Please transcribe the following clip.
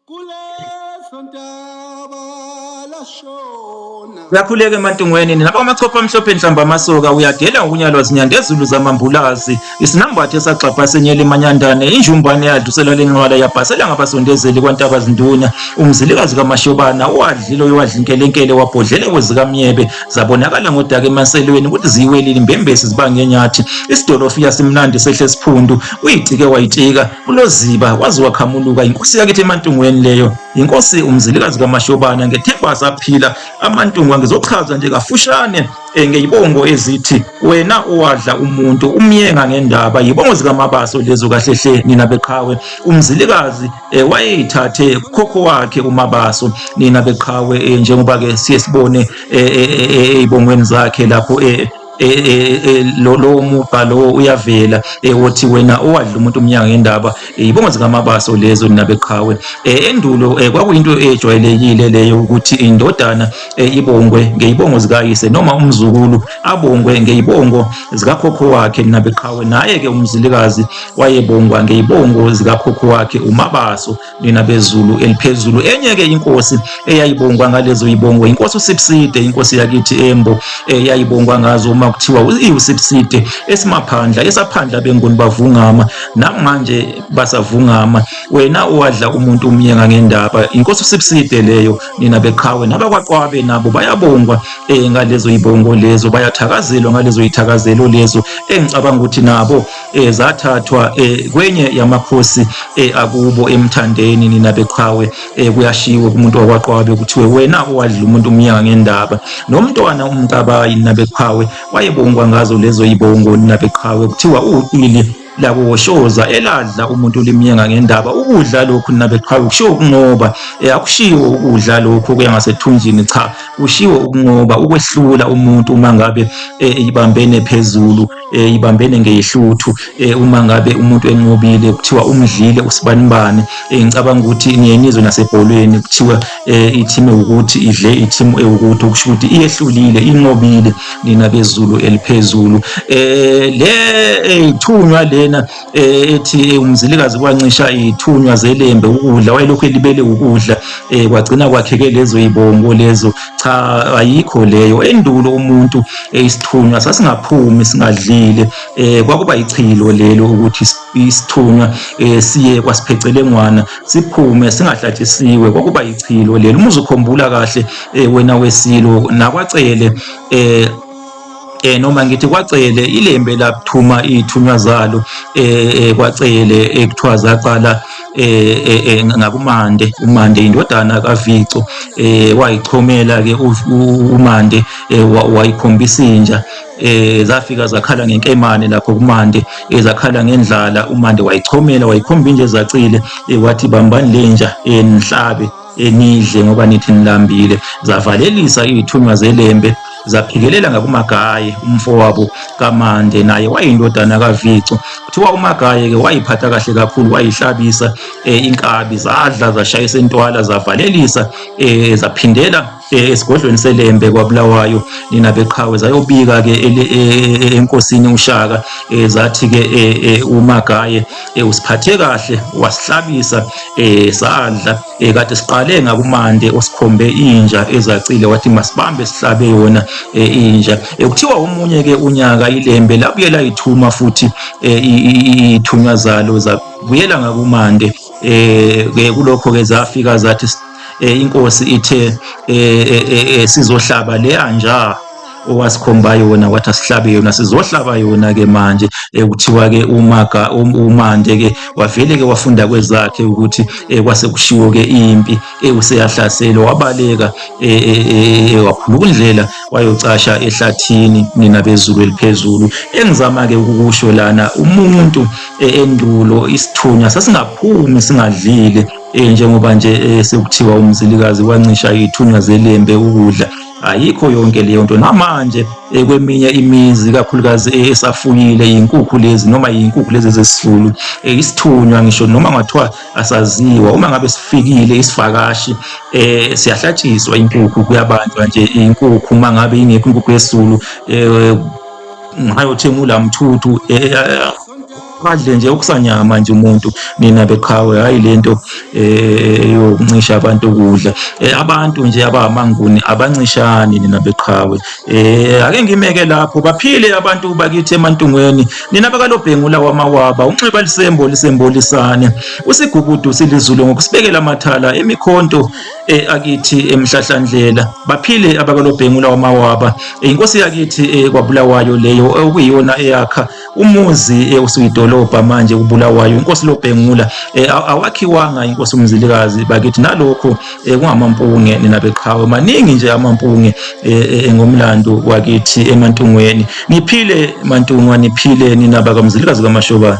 Kuleso ntaba lashona. Uyakhuleka emantungweni nina bamachopha amhlophe nhlamba amasoka uyadela ngokunyalwa zinyandezulu zamambulazi isinambatho esagxabha senyela emanyandane injumbane yadlusela lenqwala yabhasela ngabasondezeli kwantaba zinduna umzilikazi kamashobana owadlile owadla inkelenkele wabhodlela kwezikamnyebe zabonakala ngodaka emanselweni ukuthi ziyiwelile imbembesi zibangenyathi isidolofiya simnandi sehle siphundu uyitike wayitika uLoziba waze wakhamuluka inkosi yakithi eMantungweni leyo inkosi uMzilikazi kaMashobana ngethemba asaphila aMantungwa ngizochaza nje kafushane eh, ngeyibongo ezithi wena owadla umuntu umyenga ngendaba yibongo zikaMabaso lezo kahle hle nina beqhawe uMzilikazi eh, wayeyithathe kukhokho wakhe uMabaso nina beqhawe eh, njengoba ke siye sibone eyibongweni zakhe lapho E, e, e, lowo mugqa lowo uyavela wothi wena owadla umuntu umnyaka ngendaba yibongo zikamabaso lezo nina beqhawe endulo kwakuyinto ejwayelekile leyo ukuthi indodana ibongwe ngeyibongo zikayise noma umzukulu abongwe ngeyibongo zikakhokho wakhe nina beqhawe naye ke umzilikazi wayebongwa ngeyibongo zikakhokho wakhe umabaso nina bezulu eliphezulu enye-ke inkosi eyayibongwa ngalezo yibongo inkosi usipside inkosi yakithi embo eyayibongwa ngazo uma kuthiwa iwusipside esimaphandla esaphandla benguni bavungama namanje basavungama wena owadla umuntu umyenga ngendaba inkosi usipside leyo nina beqhawe nabakwaqwabe nabo bayabongwa eh ngalezo yibongo lezo bayathakazelwa ngalezo yithakazelo lezo engicabanga ukuthi nabo eh, zathathwa eh, kwenye yamakhosi eh, akubo emthandeni nina beqhawe eh, kuyashiwo kumuntu wakwaqwabe kuthiwe wena owadla umuntu umnyaka ngendaba nomntwana umntabayi nina beqhawe wayebongwa ngazo lezo yibongo nina beqhawe kuthiwa uwuqili lakuwoshoza eladla umuntu limyenga ngendaba ukudla lokhu nina beqhawe kushiwo ukunqoba eh, akushiwo ukudla lokhu kuya ngasethunjini cha kushiwo ukunqoba ukwehlula umuntu uma ngabe eh, ibambene phezulu eh, ibambene ngeyihluthu eh, uma ngabe umuntu enqobile kuthiwa umdlile usibanibani eh, ngicabanga ukuthi niye nizwe nasebholweni kuthiwa eh, ithimu ewukuthi idle ithimu ewukuthi okusho ukuthi iyehlulile inqobile nina bezulu eliphezulu eh, le ithunywa lena eh, ethi umzilikazi kwancisha ithunywa zelembe ukudla wayelokhu elibele ukudla eh, kwagcina kwakheke lezo yibongo lezo cha ayikho leyo endulo umuntu isithunywa sasingaphumi singadlile eh kwakuba ichilo lelo ukuthi isithunywa eh, siye kwasiphecelengwana siphume singahlatshisiwe kwakuba ichilo lelo uma uzukhumbula kahle eh, wena wesilo nakwacele eh eh noma ngithi kwacele ilembe laphuma ithunywa zalo eh, eh kwacele ekuthiwa zaqala eh, eh, eh ngakumande umande indodana kaVico eh wayichomela ke umande wayikhombisa inja eh zafika zakhala ngenkemane lapho kumande ezakhala ngendlala umande wayichomela wayikhomba inja ezacile wathi bambani lenja nihlabe enidle ngoba nithi nilambile zavalelisa izithunywa zelembe zaphikelela ngakumagaye umfowabo kaMande naye wayindodana kaVico kuthiwa uMagaye ke wayiphatha kahle kakhulu wayihlabisa eh, inkabi zadla zashayisa intwala zavalelisa eh, zaphindela eh, esigodlweni selembe kwabulawayo nina beqhawe zayobika ke enkosini uShaka zathi ke uMagaye usiphathe kahle wasihlabisa sadla eh kade siqale ngakumande osikhombe inja ezacile wathi masibambe sihlabe yona eh, inja eh, kuthiwa omunye ke unyaka ilembe labuye layithuma futhi eh, ithunywa zalo zabuyela ngakumande eh ke kulokho ke zafika zathi inkosi ithe sizohlaba leya nja owasikhomba yona wathi asihlabe yona sizohlaba yona ke manje eh, kuthiwa ke umaga um, umande ke wavele ke wafunda kwezakhe ukuthi eh, kwase kushiwo ke impi eh, useyahlaselwa wabaleka waphuluka indlela wayocasha ehlathini nina bezulu eliphezulu engizama ke ukukusho lana umuntu endulo isithunywa sasingaphumi singadlile njengoba nje sekuthiwa umzilikazi wancisha ithunywa zelembe ukudla ayikho yonke leyo nto namanje eh, kweminye imizi ikakhulukazi eh, esafuyile izinkukhu lezi noma izinkukhu lezi zesizulu eh, isithunywa ngisho noma ngathiwa asaziwa uma ngabe sifikile isivakashi eh siyahlatshiswa inkukhu kuyabanjwa nje inkukhu uma ngabe ingekho inkukhu yesizulu eh ngayothenga ulamthuthu Adle nje okusanyama nje umuntu nina beqhawe, hhayi lento yokuncisha abantu ukudla. Abantu nje abamaNguni abancishani nina beqhawe. Ake ngimeke lapho, baphile abantu bakithi eMantungweni, nina bakaLobhengula wamawaba, unxiba lisembo lisembolisane, usigubudu silizulu ngokusibekela amathala emikhonto akithi eMhlahlandlela. Baphile abakaLobhengula wamawaba, inkosi yakithi kwaBulawayo leyo okuyiyona eyakha umuzi usuyidolobha manje uBulawayo, inkosi Lobhengula. Awakhiwanga inkosi uMzilikazi bakithi, nalokho kungamampunge nina beqhawe. Maningi nje amampunge ngomlando wakithi eMantungweni. Niphile Mantungwa, niphile nina bakaMzilikazi kaMashobane.